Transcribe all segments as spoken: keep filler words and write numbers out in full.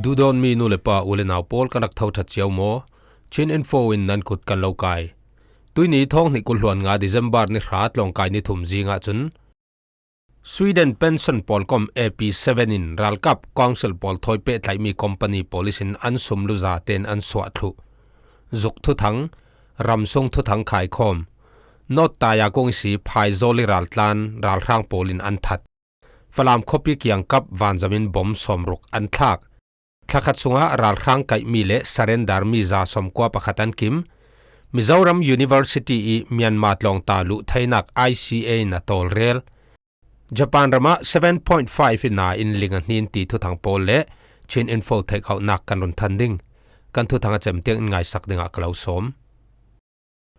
Duhdawtmi nu le pa, u le nau pawl, kan rak tho ṭhat cio maw? Chin Info in nan kut kan lo kai. Tuini thawng hnih kul hluan nga December ni hra tlawngkai ni thum zingah cun Sweden pension pawlkom A P seven in ralkap council pawl thawi pehtlaihmi company pawl ihsin an sumlu zaten an suah thluh. Zuk thuthang, ramsung thuthang khaikhawm, North Tayakung ihsi phaizawli raltlan ralhrang pawlin an that. Falam khuapi kiangkap vanzamin bom sawmruk an thlak. Thlakhat sungah ralhrang kaihmi le surrender mi za sawmkua pakhat an kim. Mizoram University i Myanmar tlawngta luh theinak I C A in a tawlrel. Japan ramah seven point five ina in ling a hnin ti thuthang pawl le Chin Info theihkhauhnak kan run than ding. Kan thuthang a cem tiang in ngaisak dingah ka lo sawm.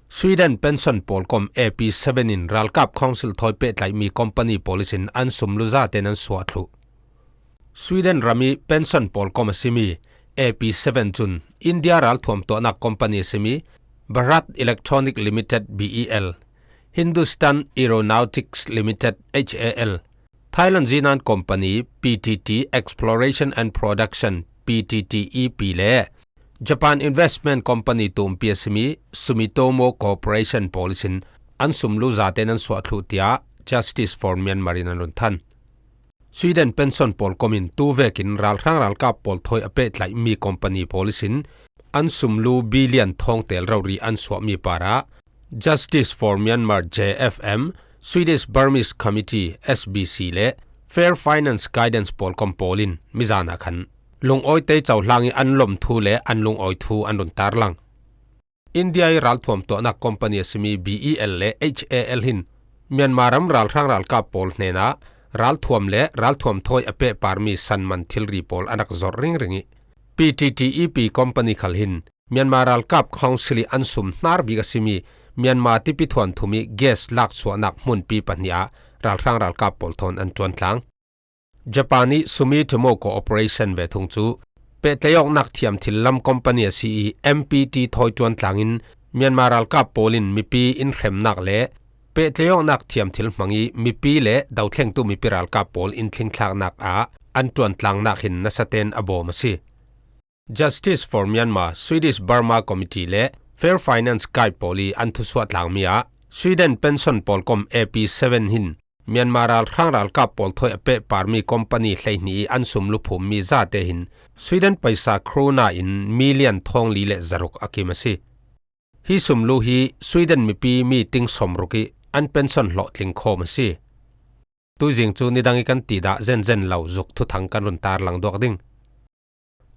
Sweden pension pawlkom A P seven in ralkap council thawi pehtlaihmi company pawl ihsin an sumlu zaten an suah thluh. Sweden rami pension pawlkom a simi A P seven cun India ralthuam tuahnak company a simi Bharat Electronic Limited, B E L, Hindustan Aeronautics Limited, H A L, Thailand zinan company P T T Exploration and Production, P T T E P, le Japan Investment Company tumpi a simi Sumitomo Corporation pawl ihsin an sumlu zaten an suah thluh, tiah Justice for Myanmar in an run than. Sweden pension pawlkom in tu vekin ralhrang ralkap pawl thawi a pehtlaihmi company pawl ihsin an sumlu billion thawngtel rori an suahmi parah Justice for Myanmar, J F M, Swedish Burmese Committee, S B C, le Fair Finance Guidance pawlkom pawlin mizan ah khan lungawitei cohlang i an lom thu le an lungawi thu an run tarlang. India i ralthuam tuahnak company a simi B E L le H A L hin Myanmar ram ralhrang ralkap pawl hnenah ralthuam le ralthuam thawi a pehparmi sanman thilri pawl an rak zawrh ringring i, P T T E P company khal hin Myanmar ralkap council i an sum hnar bik a simi Myanmar tipi thuanthum i gas laksuahnak hmunpi pahnih ah ralhrang ralkap pawl thawn an ṭuan tlang. Japan i Sumitomo Corporation ve thung cu pehtlaihawknak thiamthil lam company a si i M P T thawi ṭuan tlangin Myanmar ralkap pawl in mipi in hremnak le pehtlaihawknak thiamthil hmang i mipi le dothlengtu mipi ralkap pawl in thlingthlaknak ah an ṭuan tlangnak hin nasaten a bawm a si. Justice for Myanmar, Swedish Burma Committee le Fair Finance Guide pawl i an thusuah tlangmi ah Sweden pension pawlkom A P seven hin Myanmar ralhrang ralkap pawl thawi a pehparmi company hleihnih i an sumlu phummi zate hin Sweden paisa krona in million thawng li le zaruk a kim a si. Hi sumlu hi Sweden mipi meeting sawmruk i an pension hlawhtling khawm a si. Tuizing cu nidang i kan tidah zenzen lo zuk thuthang kan run tarlang duak ding.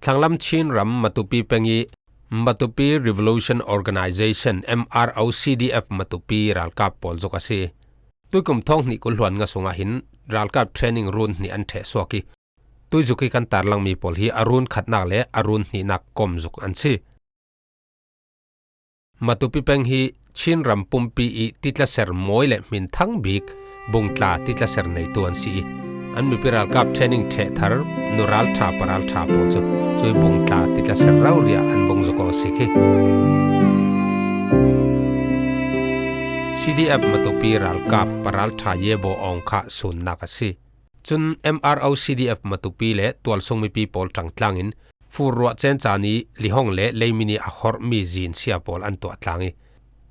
Thlanglam Chin ram Matupi peng i Matupi Revolution Organization, M R O C D F Matupi ralkap pawl zuk a si. Tuikum thawng hnih kul hluan nga sungah hin ralkap training run hnih an ṭheh suak i, tuizuk i kan tarlangmi pawl hi a run khatnak le a run hnihnak kom zuk an si. Matupi peng hi Chin ram pumpi i titlaser mawi le hminthang bik bungtla titlaser neitu an si i, an mipi ralkap training ṭheh thar nu ralṭha pa ralṭha pawl cu cui bungtla titlaser rori ah an vung zuk aw sik hi. C D F Matupi ralkap pa ralṭha Yebo Awng kha sunnak a si. Cun M R O C D F Matupi le tualsung mipi pawl ṭangtlangin fur ruah cen caan i lihong le leimin i a horhmi zin sia pawl an tuah tlang i,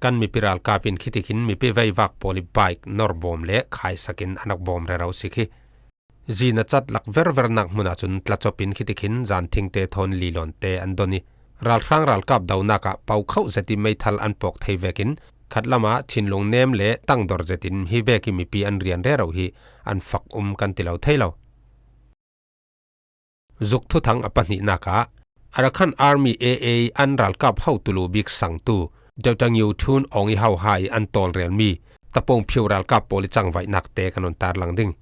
kan mipi ralkap in khitikhin mipi veivak pawl i bike nor bawm le khaisak in an rak bawm rero sik hi. Zin a cat lak ververnak hmun ahcun tlacop in khitikhin zanthingte thawn lilawnte an don i, ralhrang ralkap donak ah po khauh zet i meithal an pawk thei vekin khatlam ah thinlung nem le tangdor zetin hi vek i mipi an rian rero hi an fak um kan ti lo thei lo. Zuk thuthang a pahnihnak ah Arakan Army, A A, an ralkap hotu lu bik sangtu Doctor Ngiu Thun Aung i hohai an tawlrelmi Tapung Phiu ralkap pawl i cangvaihnak te kan run tarlang ding.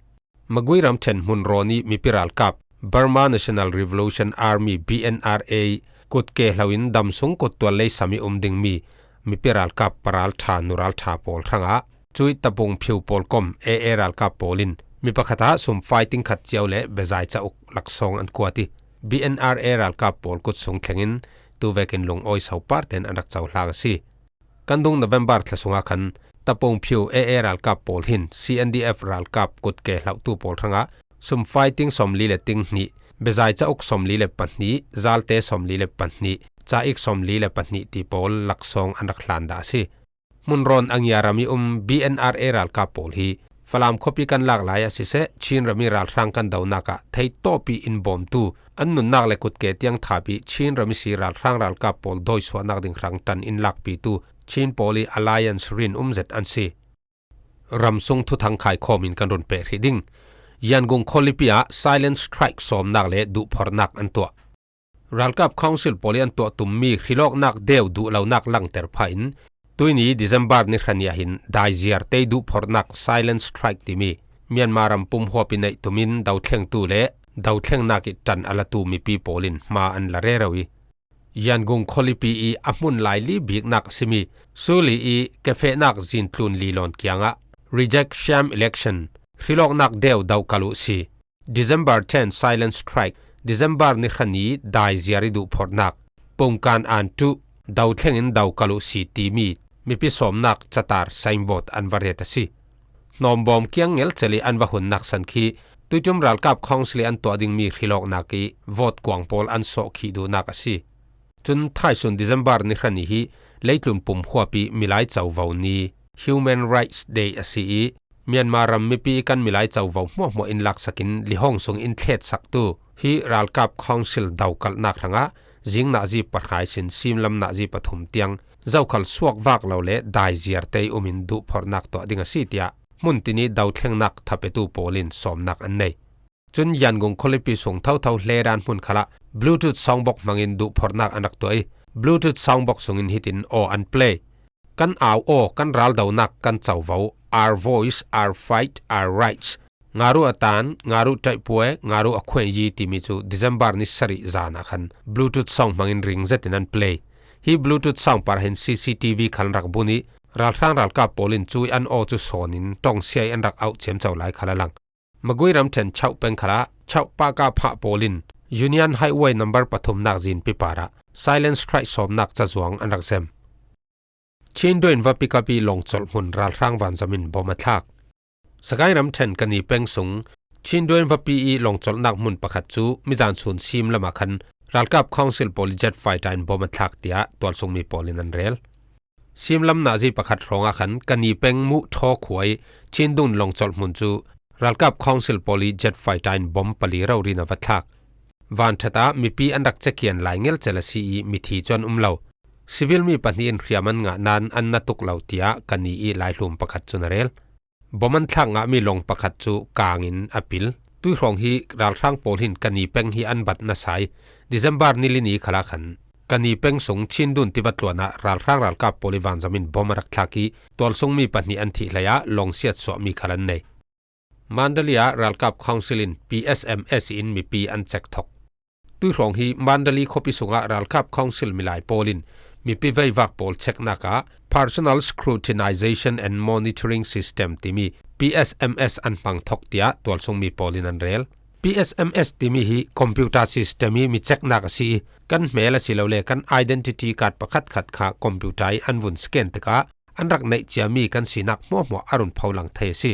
Magui ramṭhen hmunrawn i mipi ralkap Burma National Revolution Army, B N R A, kut ke hlo in damsung kuttual lei sam i um dingmi mipi ralkap pa ralṭha nu ralṭha pawl hrangah cui Tapung Phiu pawlkom, A A, ralkap pawl in mi pakhat ah sum fighting khat cio le bezai cauk laksawng an kuat i, B N R A ralkap pawl kut sung thlengin tu vekin lungawi sopar ten an rak cohlang a si. Kan dung November thla sungah khan Tapung Phiu A A ralkap pawl hin C N D F ralkap kut ke hlotu pawl hrangah sum fighting sawmli le ting hnih Bezai cauk sawmli le pahnih, zalte sawmli le pahnih, caik sawmli le pahnih ti pawl laksawng an rak hlan dah a si. Hmunrawn a ngia ram i um B N R A ralkap pawl hi Falam khuapi kan lak lai a siseh, Chin ram i ralhrang kan donak ah theitawp i inbawmtu, an nunnak le kutke tiang thap i Chin ram i si ralhrang ralkap pawl dawisuahnak ding hrang ṭan in lakpitu Chin pawl i alliance rin um zet an si. Ramsung thuthang khaikhawm in kan run peh hrih ding. Yangon khualipi ah silent strike sawmnak le duhphorhnak an tuah. Ralkap Council pawl i an tuah tummi hrilawknak deu duhlonak langter pha in, tuini December ni hra ni ah hin daiziar tei duhphorhnak silent strike timi Myanmar ram pum huap i neih tumin dothlengtu le dothlengnak i ṭan a latu mipi pawl in hma an la rero i, Yangon khualipi i a hmun laili biknak simi Suli i kefehnak zintlun lilawn kiangah reject sham election, hrilawknak deu dokal uh si, December ten silent strike, December ni hra ni daiziar i duhphorhnak, pungkan an tuh, dothleng in dokal uh si timi mipi sawmnak catar signboard an va ret a si. Hnawmbawm kiang ngelchel i an va hunnak san khi tuiṭum ralkap Council i an tuah dingmi hrilawknak i vote kuang pawl an sawhkhih duhnak a si. Cun thaisun December ni hra ni hi leitlun pum huap i milai covo ni, Human Rights Day a si i, Myanmar ram mipi kan milai covo hmuahhmuah in laksak in lihawng sung in thletsaktu hi ralkap Council dokalhnak hrangah zing nazi pahra i sin simlam nazi pathum tiang zokhal suak vak lo le daiziar tei um in duhphorhnak tuah ding a si tiah hmun tini dothlengnak thapetu pawl in sawmnak an nei. Cun Yangon khualipi sung thotho hleran hmun khalah Bluetooth soundbox hmangin duhphorhnak an rak tuah i, Bluetooth soundbox sungin hitin aw an play. Kan au aw, kan raldonak kan covo, our voice, our fight, our rights. Ngaru atan, ngaru taipue, ngaru a khuenyi timi cu December ni sarih zan ah khan Bluetooth song hmangin ring zetin an play. Hi Bluetooth song par hin C C T V khal an rak bun i, ralhrang ralkap pawl in cui an aw cu sawn in ṭongsia i an rak auh ciamco lai khal a lang. Magui ramṭhen chauh peng khalah chauh pahkah phah pawl in Union Highway number pathumnak zinpi parah silent strike sawmnak cazuang an rak zem. Chin Duin vapi kap i lawngcolh hmun ralhrang vanzam in bom a thlak. Sagaing ramṭhen Kani peng sung Chin Duin vapi i lawngcolhnak hmun pakhat cu mizan sun sim lamah khan ralkap Council pawl i jet fighter in bom a thlak tiah tualsungmi pawl in an rel. Simlam nazi pakhat hrawngah khan Kani peng Muh Thaw khua i Chin Duin lawngcolh hmun cu ralkap Council pawl i jet fighter in bom pali rori in a va thlak. Vanṭhat ah mipi an rak cekian lai ngelcel a si i mithi cu an um lo. Civil mi pahnih in hriam an ngah nain an na tuk lo tiah Kani i laihlum pakhat cun a rel. Bom an thlak ngahmi lawng pakhat cu kang in a pil. Tuihrawng hi ralhrang pawl hin Kani peng hi an bat nasa i December ni li ni khalah khan Kani peng sung Chin Duin tiva tluan ah ralhrang ralkap pawl i vanzam in bom a rak thlak i tualsungmi pahnih an thih hlei ah lawng siatsuahmi khal an nei. Mandalay ah ralkap Council in P S M S in mipi an cek thok. Tuihrawng hi Mandalay khuapi sungah ralkap Council milai pawl in mipi veivak pawl ceknak ah Personal Scrutinization and Monitoring System timi P S M S an hmang thok tiah tualsungmi pawl in an rel. P S M S timi hi computer system i mi ceknak a si i kan hmel asilole kan identity card pakhatkhat kha computer i an vun scan tikah an rak neih ciami kan sinak hmuahhmuah a run pholang thei a si.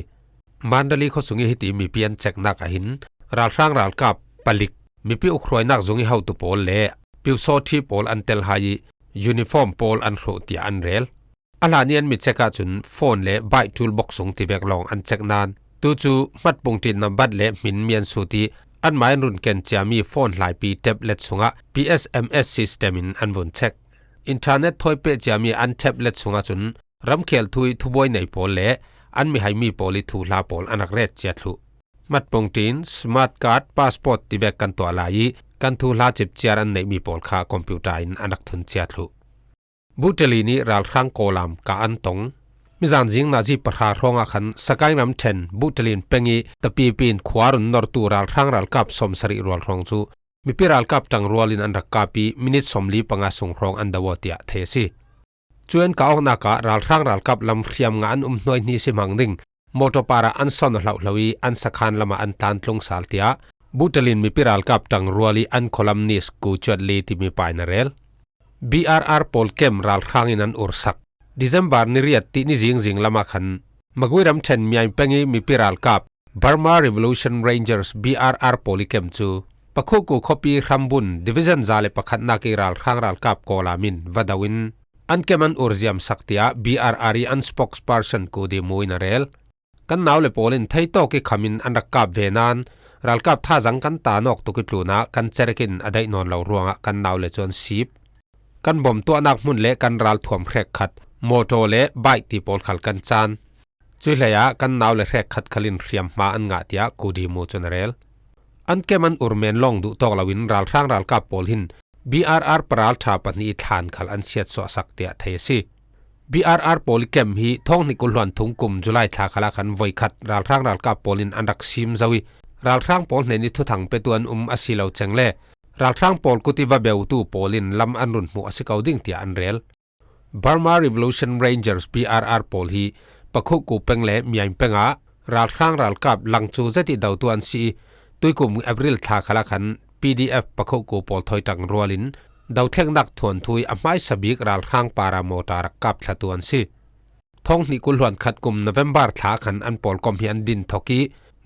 Mandalay khuasung i hiti mipi an ceknak ah hin ralhrang ralkap palik, mipi ukhruainak zung i hotu pawl le piusawthi pawl an tel hai i uniform pawl an hruh tiah an rel. A hlan i an mi cek ahcun phone le bike toolbox sung tivek lawng an cek nain tu cu hmatpung ṭin nambat le hmin mi an sut i anmai an run ken ciami phone hlaipi tablet sungah P S M S system in an vun cek. Internet thawi peh ciami an tablet sungah cun ramkhel thu i thubuai nei pawl le an mihaimi pawl i thuhla pawl an rak ret cia thluh. Hmatpung ṭin, smart card, passport tivek kan tuah lai i kan thuhla cipciar an neihmi pawl kha computer in an rak thun cia thluh. Buhṭali nih ralhrang kawlam kah an tong. Mizan zing nazi pahra hrawngah khan Sagaing ramṭhen Buhṭalin peng i tapipi in khua run nortu ralhrang ralkap sawmsarih rual hrawng cu mipi ralkap ṭangrual in an rak kap i minit sawmli panga sung hrawng an do aw tiah thei a si. Cu an kah awknak ah ralhrang ralkap lam hriam ngah an um hnuaihni si hmang ding motor parah an son aw hlohlo i an sakhan lamah an tlantlung sal tiah Buhṭalin mipi ralkap ṭangrual i an khualam nis kucuat li timi pa in a rel. B R R pawl kem ralhrang in an ursak. December ni riat tih ni zingzing lamah khan Magui ramṭhen Myaing peng i mipi ralkap Burma Revolution Rangers, B R R pawl i kem cu Pakhuku khuapi hrambun Division za le pakhatnak i ralhrang ralkap Kawlam in va do in an kem an ur ziamsak tiah B R R i an spokesperson Ku Dimu in a rel. Kan nau le pawl in theitawk i kham in an rak kap ve nain ralkap thazang kan ta nawk tuk i tlunah kan cerek in a daih nawn lo ruangah kan nau le cu an sip. Kan bom tuahnak hmun le kan ralthuam hrekkhat, mawtaw le bike ti pawl khal kan caan. Cuih hleiah kan nau le hrekkhat khal in hriamhma an ngah tiah Ku Dimu cun a rel. An kem an ur men lawng duh tawk loin ralhrang ralkap pawl hin B R R paralṭha pahnih i thlan khal an siatsuahsak tiah thei a si. B R R pawl i kem hi thawng hnih kul hluan thum kum July thla khalah khan voikhat ralhrang ralkap pawl in an rak sim zo i, ralhrang pawl hnen i thuthang petu an um a si lo ceng le ralhrang pawl kut i va beutu pawl in lam an run hmuh a si ko ding tiah an rel. Burma Revolution Rangers, B R R, pawl hi Pakhuku peng le Miaing peng ah ralhrang ralkap lang cu zet i dotu an si i, tuikum April thla khalah khan P D F Pakhuku pawl thawi ṭang rual in dothlengnak thuanthu i a hmaisa bik ralhrang para mawṭa rak kap thlatu an si. Thawng hnih kul hluan khat kum November thla khan an pawlkom hi an din thok i,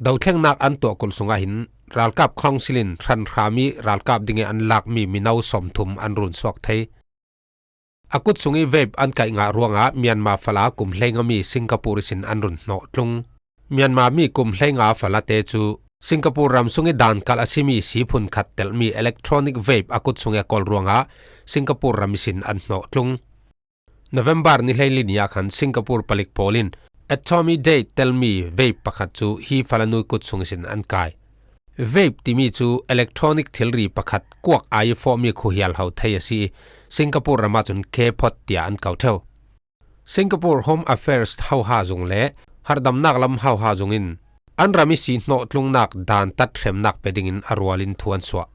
dothlengnak an tuah kulh sungah hin ralkap council in hranhram i ralkap ding i an lakmi mino sawmthum an run suak thei. A kut sung i vape an kaih ngah ruangah Myanmar fala kum hleinga mi Singapore ihsin an run hnawh tlung. Myanmar mi kum hleinga falate cu Singapore ram sung i dan kalh a simi siphun khat telhmi electronic vape a kut sung i a kawl ruangah Singapore ram ihsin an hnawh tlung. November ni hleili ni ah khan Singapore palik pawl in Atomy Date telmi vape pakhat cu hi falanu kut sung ihsin an kai. Vape timi cu electronic thilri pakhat kuak ai i fawhmi khuahial ho thei a si i, Singapore ram ahcun K pot tiah an ko ṭheu. Singapore Home Affairs hoha zung le harhdamnak lam hoha zung in an ram i si hnawhtlungnak dantat hremnak pe dingin a rual in thu an suah.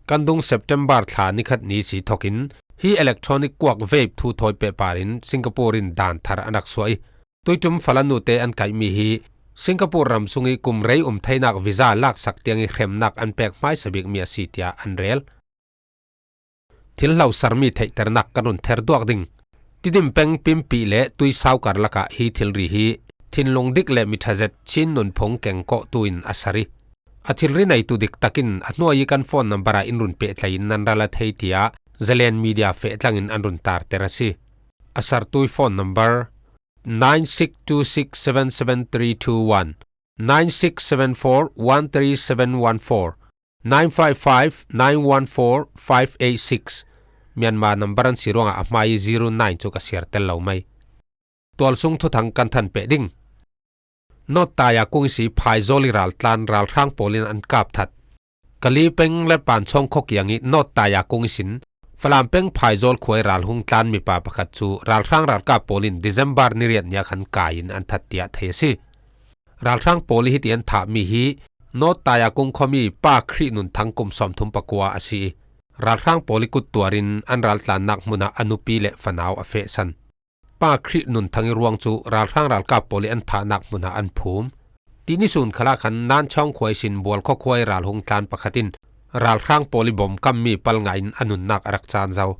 Kan dung September thla nikhat ni si thokin hi electronic kuak vape thu thawi pehpar in Singapore in dan thar an rak suah i, tuiṭum falanute an kaihmi hi Singapore ram sung i kum rei um theinak visa laksak tiang i hremnak an pek hmaisa bikmi a si tiah an rel. Thil hlosarmi theihternak kan run ther duak ding. Tidim peng Pimpih le Tuisau karlak ah hi thilri hi thinlung dik le miṭhazet Chin nunphung kengkawhtu in a sar i, a thilri neitu dik takin a hnuai i kan phone number ah in run pehtlaih in nan ral a thei tiah Zalen Media feh tlangin an run tarter a si. A sartu i phone number nine six two six seven seven three two one, nine six seven four one three seven one four, nine five five nine one four five eight six. Myanmar number an si ruangah a hmai zero nine cu ka siar tel lo mai. Tualsung thuthang kan than peh ding. North Tayakung ihsi phaizawl i raltlan ralhrang pawl in an kap that. Kali peng Latpan chawngkhaw kiang i North Tayakung ihsin Falam peng phaizawl khua i ral hung tlan mipa pakhat cu ralhrang ralkap pawl in December ni riat ni ah khan kai in an that tiah thei a si. Ralhrang pawl i hiti an thahmi hi North Tayakung khuami Pa Khrih Nun Thang kum sawmthum pakua a si i, ralhrang pawl i kut tuar in an raltlannak hmun ah a nupi le fanau a fehsan. Pa Khrih Nun Thang i ruang cu ralhrang ralkap pawl i an thahnak hmun ah an phum. Tini sun khalah khan Nan Chawng khua ihsin Bual khua khua i ral hung tlan pakhat in ralhrang pawl i bom kammi pal ngah in a nunnak a rak caan zo.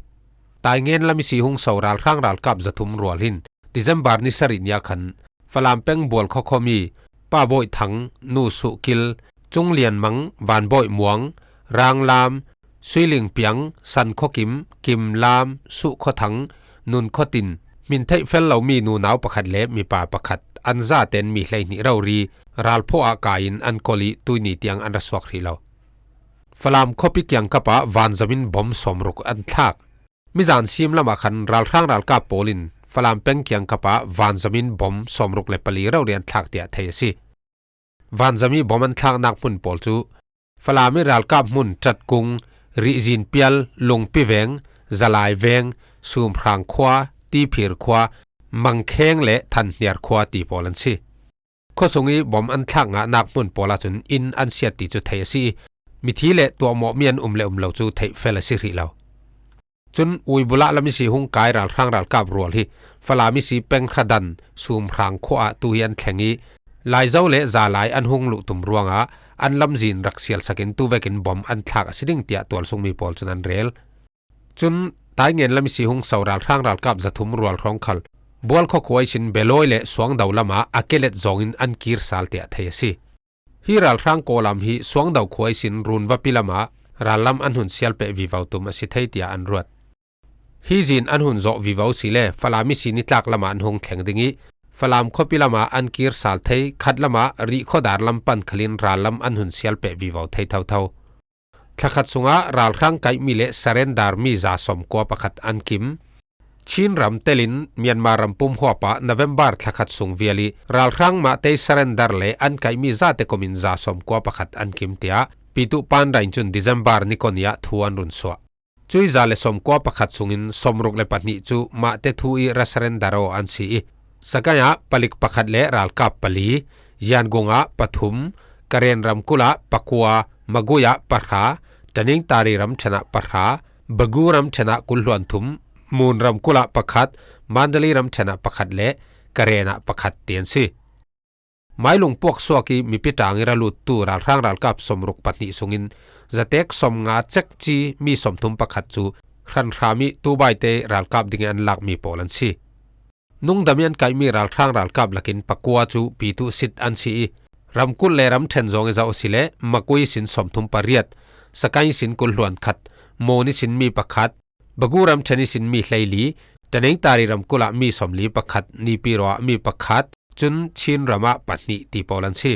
Taingen lam i si hung so ralhrang ralkap zathum rual hin December ni sarih ni ah khan Falam peng Bual khua khuami Pa Bawih Thang, Nu Suh Kil, Cung Lian Mang, Van Bawih Muang, Rang Lam, Sui Ling Piang, San Khua Kim, Kim Lam, Suh Khua Thang, Nun Khua Tin, hmin theih fel lomi nunau pakhat le mipa pakhat an zaten mi hleihnih rori ralphaw ah kai in an kolh i tuini tiang an ra suak hrih lo. Falam khuapi kiangkap ah vanzam in bom sawmruk an thlak. Mizan sim lamah khan ralhrang ralkap pawl in Falam peng kiangkap ah vanzam in bom sawmruk le pali rori an thlak tiah thei a si. Vanzam i bom an thlaknak hmun pawl cu Falam i ralkap hmun Ṭatkung, Rihzin Pial, Lungpi Veng, Zalai Veng, Sumhrang khua, Tiphir khua, Mangkheng le Thanhniar khua ti pawl an si. Khuasung i bom an thlak ngahnak hmun pawl ahcun inn an siat ti cu thei a si i, mithi le tuahmawhmi an um le um lo cu theih fel a si hrih lo. Cun Uibulah lam i si hung kai ralhrang ralkap rual hi Falam i si peng hradan Sumhrang khua ah tu hi an thleng i, Laizo le Zalai an hung luhtum ruangah an lamzin rak sialsak in tu vekin bom an thlak a si ding tiah tualsungmi pawl cun an rel. Cun Taingen lam i si hung so ralhrang ralkap zathum rual hrawng khal Bual khua khua ihsin Belawi le Suangdo lamah a kelet zawng in an kir sal tiah thei a si. Hi ralhrang kawlam hi Suangdo khua ihsin Runvapi lamah rallam an hun sial peh vivo tum a si thei tia an ruat. Hi zin an hun zawh vivo si le Falam ihsin nitlak lamah an hung thleng ding ih, Falam khuapi lamah an kir sal thei, khat lamah Rihkhawdar lam pan khalin rallam an hun sial peh vivo thei thotho. Thlakhat sungah ralhrang kaihmi le surrender mi za sawmkua pakhat an kim. Chin ram telin Myanmar ram pum huapah November thlakhat sung vial ih ralhrang Mahtei surrender le an kaihmi zate komin za sawmkua pakhat an kim tiah Pitu Pandain cun December ni kua ni ah thu an run suah. Cui za le sawmkua pakhat sungin sawmruk le pahnih cu Mahte thu ih ra surrender aw an si ih, Sagaing ah palik pakhat le ralkap pali, Yangon ah pathum, Karen ramkulh ah pakua, Magway ah pahra, Tanintharyi ramṭhen ah pahra, Bago ramṭhen ah kul hluan thum, Mon ramkulh ah pakhat, Mandalay ramṭhen ah pakhat le Karen ah pakhat ti an si. Mailung puaksuak ih mipi ṭang ih ra luttu ralhrang ralkap sawmruk pahnih sungin zatek sawmnga cekci mi sawmthum pakhat cu hranhram ih tubaite ralkap dingin an lakmi pawl an si. Nungdam ih an kaihmi ralhrang ralkap lakin pakua cu Pitu sit an si ih, ramkulh le ramṭhen zawng ih zoh a si le Magway sin sawmthum pariat, Sagaing sin kul hluan khat, Mon sin mi pakhat, Bago ramṭhen ihsin mi hleili, Tanintharyi ramkulh ah mi sawmli pakhat, Naypyidaw ah mi pakhat, cun Chin ram ah pahnih ti pawl an si.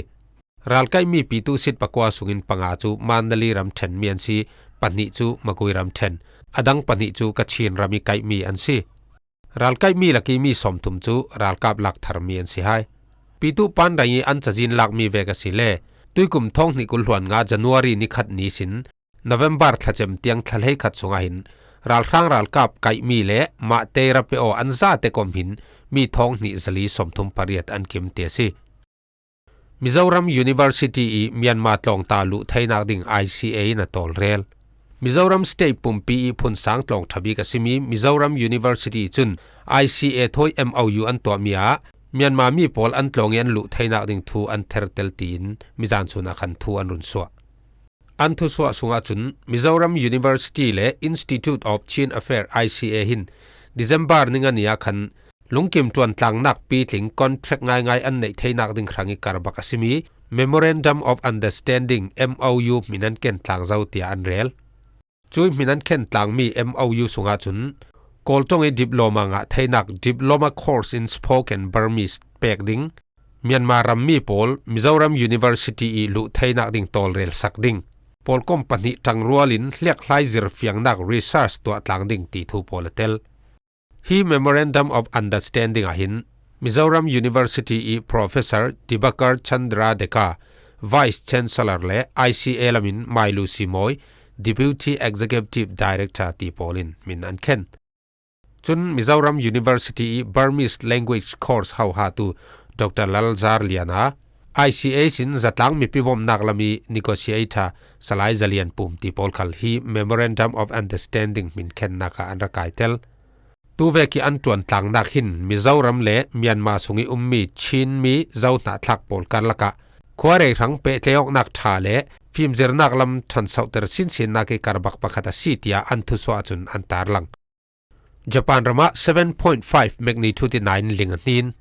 Ralkaihmi Pitu sit pakua sungin panga cu Mandalay ramṭhen mi an si, pahnih cu Magway ramṭhen, a dang pahnih cu Kachin ram ih kaihmi an si. Ralkaihmi lakih mi sawmthum cu ralkap lak tharmi an si hai. Pitu Pandai ih an cazin lakmi vek a si le, tuikum thawng hnih kul hluan nga January ni khat ni sin November thlacem tiang thla hleikhat sungah hin ralhrang ralkap kaihmi le Mahte ra pe aw an zate kom hin mi thawng hnih zali sawmthum pariat an kim ti a si. Mizoram University ih Myanmar tlawngta luh theinak ding I C A in a tawlrel. Mizoram State pumpi ih phunsang tlawng ṭha bik a simi Mizoram University cun I C A thawi M O U an tuahmi ah Myanmar mi pawl an tlawng ih an luh theinak ding thu an thertel tiin mizan sun ah khan thu an run suah. An thusuah sungah cun Mizoram University le Institute of Chin Affairs I C A hin December ni nga ni ah khan lungkim ṭuantlangnak pitling contract ngaingai an neih theinak ding hrangih karbak a simi Memorandum of Understanding, M O U, hmin an ken tlang zo tiah an rel. Cui hmin an khen tlangmi M O U sungah cun Kawl ṭong ih diploma ngah theinak Diploma Course in Spoken Burmese pek ding, Myanmar rammi pawl Mizoram University ih luh theinak ding tawlrel sak ding, pawlkom pahnih ṭangrual in hliakhlai zirfiangnak research tuah tlang ding ti thu pawl a tel. Hi Memorandum of Understanding ah hin Mizoram University ih Professor Dibakar Chandra Deka, Vice Chancellor le I C A lamin Mai Lucy Mawi, Deputy Executive Director ti pawl in min an khen. Cun Mizoram University ih Burmese Language Course hohatu Doctor Lalzar Liana, I C A sin zatlang mipi bawmhnak lam ih negotiator Salai Zalian Pum ti pawl khal hi Memorandum of Understanding hmin khennak ah an ra kaitel. Tuvek ih an ṭuantlangnak hin Mizoram le Myanmar sung ih ummi Chin mi Zo hnahthlak pawl karlak ah khuarei hrang pehtlai awknak ṭha le fimzirnak lam ṭhansohter sinsinnak ih karbak pakhat a si tiah an thusuah cun an tarlang. Japan ram ah seven point five magnitude ih na in ling a hnin.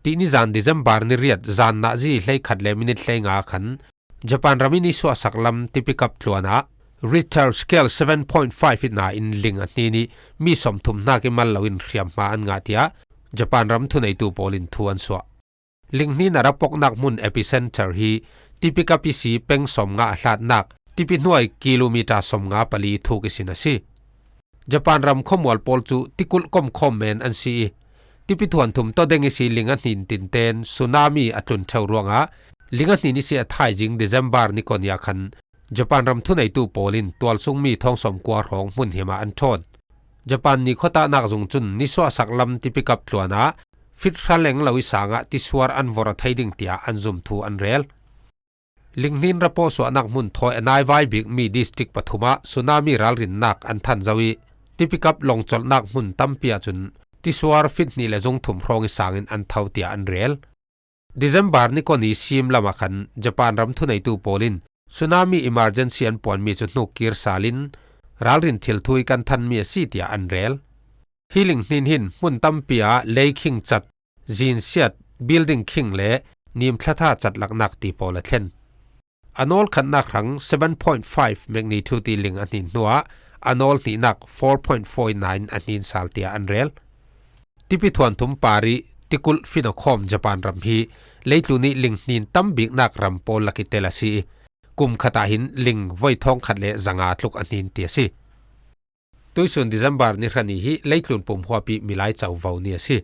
Tihnizan December ni riat zan nahzi hleikhat le minit hleinga khan Japan ram ih nisuahsak lam tipikap tluan ah Richter scale seven point five ih na in ling a hnin ih mi sawmthum hnak ih mal lo in hriamhma an ngah tiah Japan ram thuneitu pawl in thu an suah. Linghnin a ra poknak hmun epicenter hi tipikap ihsi peng sawmnga a hlatnak tipi hnuai kilometer sawmnga pali thuk ihsin a si. Japan ram khuamual pawl cu tikulh komkhawm men an si ih, tipi thuanthum tawdeng ihsi ling a hnin tinten tsunami a tlun ṭheu ruangah ling a hnin ihsi a thaizing December ni kua ni ah khan Japan ram thuneitu pawl in tualsungmi thawng sawmkua hrawng hmunhim ah an ṭhawn. Japan ni khuatahnak zung cun nisuahsak lam tipikap tluan ah fit hra leng lo ih sangah tisuar an vorh a thei ding tiah an zum thu an rel. Linghnin ra pawhsuahnak hmun thawi a naivai bikmi district pathum ah tsunami ralrinnak an than zo ih, tipikap lawngcolhnak hmun tampi ahcun tisuar fit hnih le zung thum hrawng ih sangin an tho tiah an rel. December ni kua ni sim lamah khan Japan ram thuneitu pawl in tsunami emergency an puanmi cu hnuk kir sal in ralrin thil thu ih kan thanmi a si tiah an rel. Hi linghnin hin hmun tampi ah lei khing cat, zin siat, building khing le nim thlatha catlaknak ti pawl a thlen. A nawl khatnak hrang seven point five magnitude ih ling a hnin hnuah a nawl hnihnak four point four nine a hnin sal tiah an rel. Tipi thuanthum par ih tikulh fin a khawm Japan ram hi leitlun ih ling hnin tam biknak ram pawl lak ih tel a si ih, kum khat ah hin ling voi thawngkhat le zanga tluk a hnin ti a si. Tuihsun December ni hra ni hi leitlun pumhuap ih milai covo ni a si.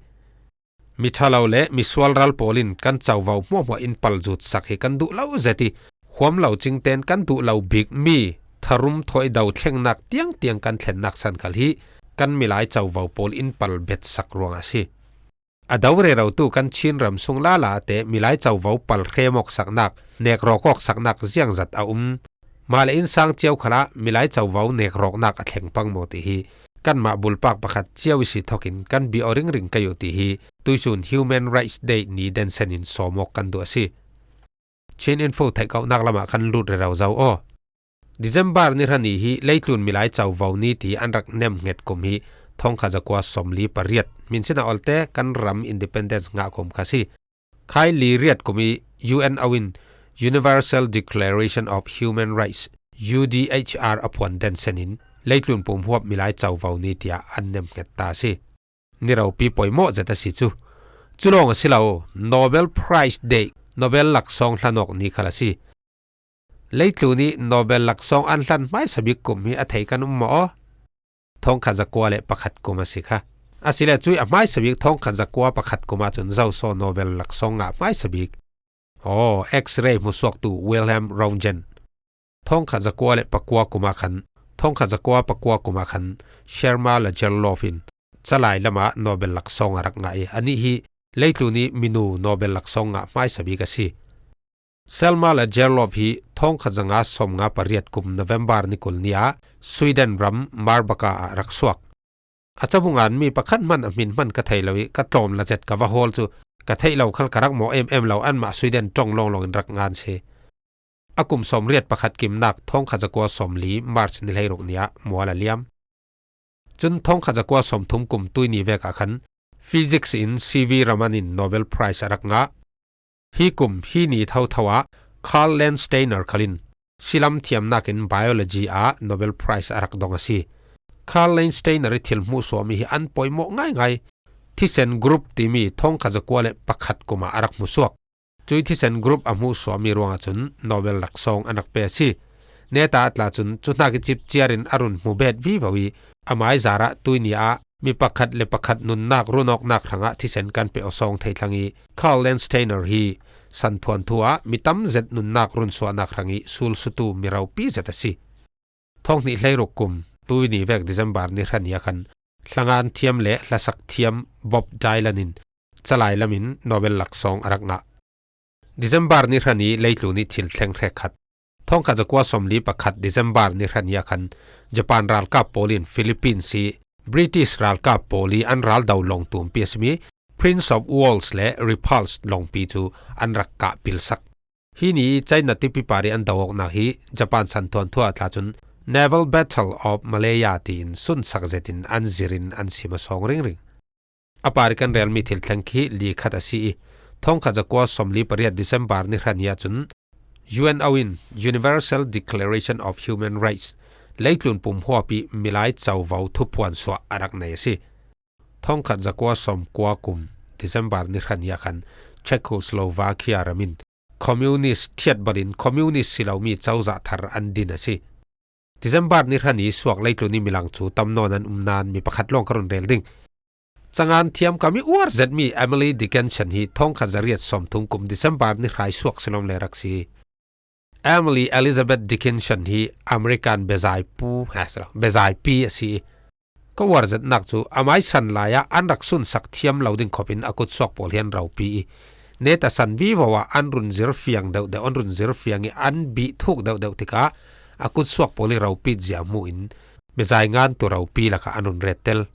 Mi ṭhalo le mi sualral pawl in kan covo hmuahhmuah in pal zutsak hi kan duh lo zet ih, huam lo cingten kan duh lo bik mi tharum thawi do thlengnak tiangtiang kan thlennak san khal hi kan milai covo pawl in pal betsak ruangah a si. A do rerotu kan Chin ram sung lala te milai covo pal hrem awksaknak, nekrawk awksaknak ziangzat a um. Mah le innsang cio khalah milai covo nekrawknak a thleng pang maw ti hi kanmah bulpak pakhat cio ih si thokin kan bia aw ringring kei uh ti hi tuihsun Human Rights Day ni densen in sawm awk kan duh a si. Chin Info theihkohnak lamah kan lut rero zo aw. December ni hra ni hi leitlun milai covo ni ti an rak nemhnget kum hi thawngkhat zakua sawmli pariat, hminsin a olte kan ram independence ngah kum kha si. Khai li riat kum ih U N O in Universal Declaration of Human Rights, U D H R a phuan densen in leitlun pumhuap milai covo ni tiah an nemhnget ta a si. Ni ropi poimawh zet a si cu. Cu lawng a si lo, Nobel Prize Day, Nobel laksawng hlanawk ni khal a si. Leitlun ih Nobel laksawng an hlan hmaisa bik kum hi a thei kan um maw aw? Thawngkhat zakua le pakhat kum a si kha. Asile cuih a hmaisa bik thawngkhat zakua pakhat kum ahcun zoso Nobel laksawng ngah hmaisa bik. Aw, X-ray hmusuaktu Wilhelm Röntgen. Thawngkhat zakua le pakua kum ah khan, thawngkhat zakua pakua kum ah khan Sherma Lagerlöf in calai lamah Nobel laksawng a rak ngah ih, anih hi leitlun ih minu Nobel laksawng ngah hmaisa bik a si. Selma Lagerlöf hi thawngkhat zanga sawmnga pariat kum November ni kul ni ah Sweden ram Marbacka ah rak suak. A cabu ngan mi pakhat hman a hmin hman ka thei lo ih ka tlawm la zet ka va hawl cu ka theih lo khal ka rak mawh em em lo, anmah Sweden ṭong lawnglawng in rak ngan si. A kum sawmriat pakhat kimnak thawngkhat zakua sawmli March ni hleiruk ni ah mual a liam. Cun thawngkhat zakua sawmthum kum tuihni vek ah khan physics in C V Raman in Nobel Prize a rak ngah. Hi kum, hi ni thotho ah Carl Landsteiner khal in silam thiamnak in biology ah Nobel Prize a rak dong a si. Carl Landsteiner ih thil hmuhsuahmi hi an poimawh ngaingai. Thisen group timi thawngkhat zakua le pakhat kum ah a rak hmusuak. Cuih thisen group a hmuhsuahmi ruangah cun Nobel laksawng an rak pe a si. Neta a tla cun cu hnak ih cip ciar in a run hmu bet vivo ih, amai zarah tuihni ah mi pakhat le pakhat nunnak run awknak hrangah thisen kan pe aw sawng thei thlang ih, Carl Landsteiner hi santhuan thu ah mi tam zet nunnak run suahnak hrang ih sulsutu mi ropi zet a si. Thawng hnih hleiruk kum tuihni vek December ni hra ni ah khan hlangan thiam le hlasak thiam Bob Dylan in calai lam in Nobel laksawng a rak ngah. December ni hra ni leitlun ih thil thleng hrekkhat. Thawngkhat zakua sawmli pakhat December ni hra ni ah khan Japan ralkap pawl in Philippines ih British ralkap pawl ih an ral do lawng tumpi a simi Prince of Wales le Repulse lawngpi cu an rak kah pilsak. Hi ni ih China tipi par ih an do awknak hi Japan santhuan thu ah tla cun Naval Battle of Malaya tiin sunsak zetin an zir in an sim a sawng ringring. A par ih kan relmi thil thleng khi li khat a si ih, thawngkhat zakua sawmli pariat December ni hra ni ah cun U N O in Universal Declaration of Human Rights, leitlun pumhuap ih milai covo thuphuan suah a rak nei a si. Thawngkhat zakua sawmkua kum December ni hra ni ah khan Czechoslovakia ram in communist thiatbal in communist si lomi cozah thar an din a si. December ni hra ni suak leitlun ih milang cu tam nawn an um nain mi pakhat lawng ka run rel ding. Cangan thiam kam ih uar zetmi Emily Dickinson hi thawngkhat zariat sawmthum kum December ni hra ih suak si lawm le rak si. Emily Elizabeth Dickinson hi American bezaipu, ha, si lo, bezaipi a si ih, ka uar zetnak cu amai san lai ah an rak sunsak thiam lo ding khop in a kutsuak pawl hi an ropi ih, neta san vivo ah an run zir fiang deuhdeuh, an run zir fiang ih an bih thuk deuhdeuh tikah a kutsuak pawl ih ropit zia hmuh in mizai ngantu ropi lakah an run rettel.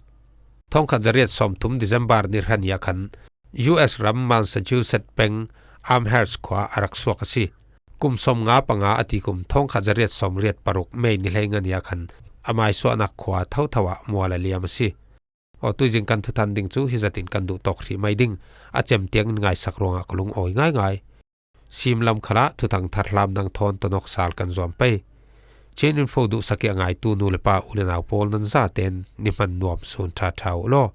Thawngkhat zariat sawmthum December ni hra ni ah khan U S ram Massachusetts peng Amherst khua a rak suak a si. Kum sawmnga panga a ti kum thawngkhat zariat sawmriat paruk May ni hleinga ni ah khan amai suahnak khua thotho ah mual a liam a si. Aw, tuizing kan thuthan ding cu hi zatin kan duh tawk hrih mai ding. A cem tiangin ngaisak ruangah ka lungawi ngaingai. Simlam khalah thutang tharhlam nang thawn tanawk sal kan zuam pei. Chin Info duhsak i a ngaitu nu le pa u le nau pawl nan zaten ni hman nuam sun ṭha ṭha uh law.